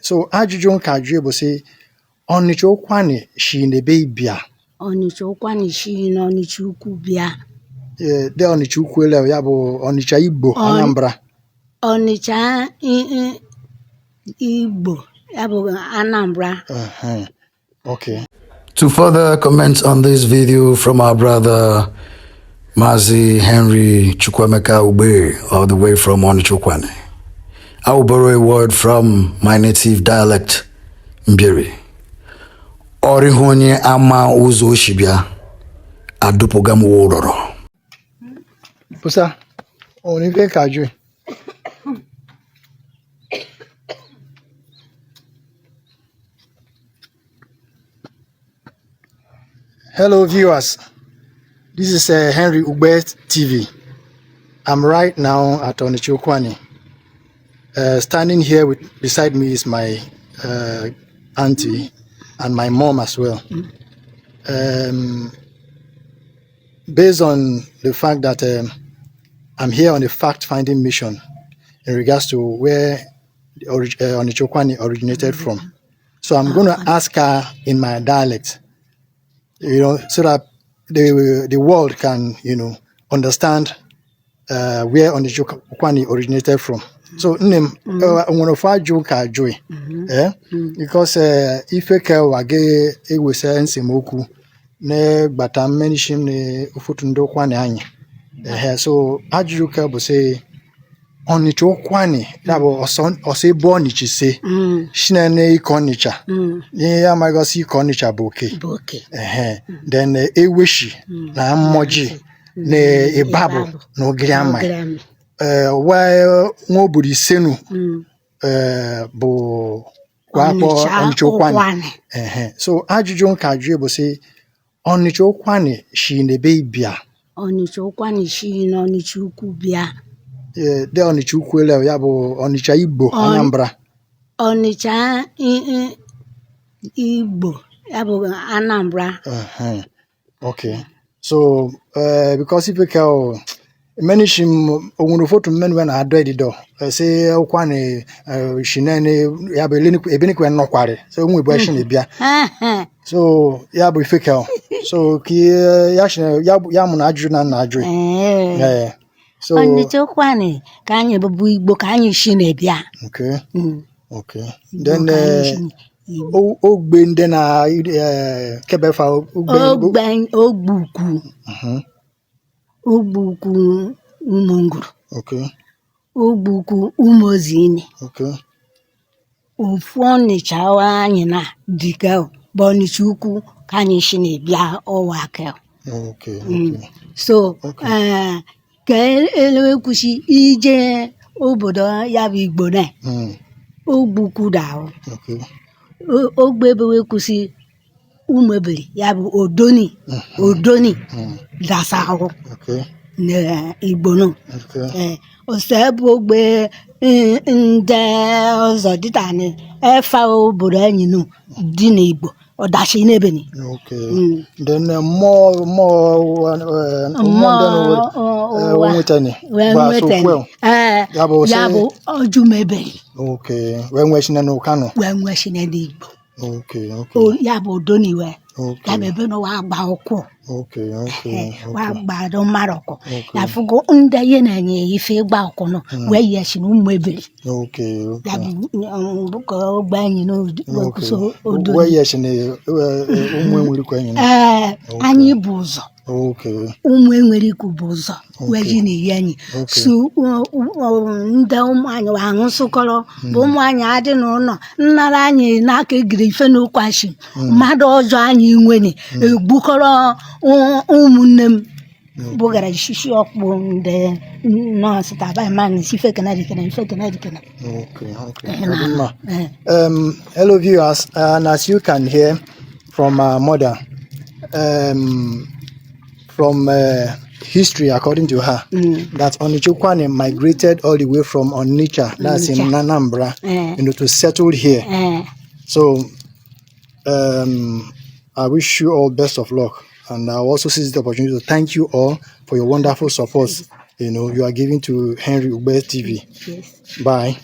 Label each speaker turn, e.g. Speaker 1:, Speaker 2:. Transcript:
Speaker 1: So ajụjụ nka ajụ bụ sị Ọnịcha Ụkwanị shi n'ebe bịa.
Speaker 2: Ọnịcha Ụkwanị shi n'Ọnịcha Ukwu bịa.
Speaker 1: Ee, de Ọnịcha Ukwu ele ya bụ Ọnịcha Igbo Anambra.
Speaker 2: Ọnịcha Igbo ya bụ Anambra.
Speaker 1: Okay.
Speaker 3: To further comment on this video from our brother Mazi Henry Chukwuemeka Ugbe, all the way from Onicha Ukwuani, I will borrow a word from my native dialect, Mbieri. Ọrịhụ onye ama ụzọ o si bịa, adụpụga m ụrọrọ.
Speaker 1: Pusa, o nwere ife ka ajụ. Hello viewers, this is Henry Ugbe TV. I'm right now at Onicha Ukwuani. Standing here beside me is my auntie and my mom as well. Based on the fact that I'm here on a fact-finding mission in regards to where the Onicha Ukwuani originated from. So I'm going to ask her in my dialect, so that the world can, understand where Onicha Ukwuani originated from. So nne m, nwere ofu ajụ ka ajụ, eh? Because ife ka ụwa ga-ewesa nsemokwu na-gbata mmenishim na ụfọdụ ndị Ụkwanị anyị. Ehe, so ajụjụ ka bụ sị Ọnịcha Ụkwanị ya bụ ọsọ ebe Ọnịcha si shinene ike Ọnịcha ihe ya amaghị ike Ọnịcha bụ oke.
Speaker 2: Bụ oke.
Speaker 1: Ehe, then eweshi na mmọji na ịbabụ na ogiri ama.
Speaker 2: Ogiri.
Speaker 1: Ee, nwa obodo isenu bụ kwa akpọ
Speaker 2: Ọnịcha
Speaker 1: Ọnịcha Ụkwanị.
Speaker 2: Ụkwanị.
Speaker 1: Ehe, so ajụjụ nka ajụ bụ sị Ọnịcha Ụkwanị shi n'ebe bịa.
Speaker 2: Ọnịcha Ụkwanị shi n'Ọnịcha Ukwu bịa.
Speaker 1: Ee, de Ọnịcha Ukwu ele ya bụ Ọnịcha Igbo Anambra.
Speaker 2: Ọnịcha Igbo ya bụ Anambra.
Speaker 1: Okay. So, because ife ka o many shim onwere foto mmenu na adọ edido sị Ụkwanị shinene ya bụ ebenikwe nọkwarị so onwe bụ shi na-ebịa. So ya bụ ife ka o so ka ya shi ya ya mụ na ajụjụ na nna ajụ.
Speaker 2: Ee.
Speaker 1: Eh. So
Speaker 2: Ọnịcha Ụkwanị ka anyị bụ Igbo ka anyị shi na-ebịa.
Speaker 1: Okay. Okay.
Speaker 2: Igbo
Speaker 1: Then
Speaker 2: ka anyị shi Igbo.
Speaker 1: Ogbe ndị na kebefa ogbe
Speaker 2: Ogbe Ogbukwu. Ogbukwu Ụmụnguru.
Speaker 1: Okay.
Speaker 2: Ogbukwu Ụmụozinne.
Speaker 1: Okay.
Speaker 2: Ofu Ọnịcha anyị na dịka bụ Ọnịcha Ukwu ka anyị shi na-ebịa ọwa aka.
Speaker 1: Okay. Okay.
Speaker 2: So ka elekwusi ije obodo ya bụ Igbo na Ogbukwu dahụ.
Speaker 1: Okay.
Speaker 2: Ogbe ebe wekwusi Ụmụebili ya bụ Odoni. Odoni dasahụ
Speaker 1: Okay.
Speaker 2: na Igbo nọ.
Speaker 1: Okay.
Speaker 2: Ee, ose bụ ogbe ndị ọzọ dịta ni efa obodo anyị nụ dị n'Igbo ọdachi n'ebeni.
Speaker 1: Okay. Then more mmụọ ndị
Speaker 2: ụwa
Speaker 1: nwetani.
Speaker 2: Wee
Speaker 1: Bụ
Speaker 2: nwetani.
Speaker 1: asokwe.
Speaker 2: Ee,
Speaker 1: Ya bụ
Speaker 2: ya bụ ọjụmebeli.
Speaker 1: Okay. Wee nwee shine n'Ụkanụ.
Speaker 2: Wee nwechine n'Igbo.
Speaker 1: Okay. Okay.
Speaker 2: Ya bụ Odoni wee.
Speaker 1: Okay.
Speaker 2: Ya bụ ebe na wa agba ụkwụ.
Speaker 1: Okay. Okay.
Speaker 2: Wa
Speaker 1: Okay.
Speaker 2: gbado mmadụ ọkụ.
Speaker 1: Okay.
Speaker 2: Ya fụgo ndị ihe na-enye ife ịgba ụkwụ nọ wee yesi na ụmụ ebili.
Speaker 1: Okay.
Speaker 2: Ya
Speaker 1: Okay.
Speaker 2: bụ ka ogbe anyị
Speaker 1: Okay.
Speaker 2: n'okwuso Odoni.
Speaker 1: Wee yesi na ụmụ enwere kwa enyi.
Speaker 2: Ee, anyị bụ ụzọ.
Speaker 1: Okay.
Speaker 2: Ụmụ enwere ikwu bụ ụzọ wee ji na-eyi anyị.
Speaker 1: Okay.
Speaker 2: So ndị ụmụ anyị wa aṅụsịkọrọ bụ ụmụ anyị adị n'ụlọ nnara anyị n'aka egiri ife n'ụkwashi mmadụ ọjọọ anyị nweni egbukọrọ ụmụnne m bụgara isisi ọkpụ ndị nọọsụ taba man si ife kena dikena ife kena dikena.
Speaker 1: Okay. Okay.
Speaker 2: Eh,
Speaker 1: Ọ dị mma.
Speaker 2: Eh.
Speaker 1: Hello viewers, and as you can hear from our mother, from history according to her, that Onicha Ukwuani migrated all the way from Onitsha, that's in
Speaker 2: Onitsha.
Speaker 1: Anambra,
Speaker 2: Eh.
Speaker 1: to settle here.
Speaker 2: Eh.
Speaker 1: So I wish you all best of luck, and I also seize the opportunity to thank you all for your wonderful support. You are giving to Henry Ugbe TV.
Speaker 2: Yes.
Speaker 1: Bye.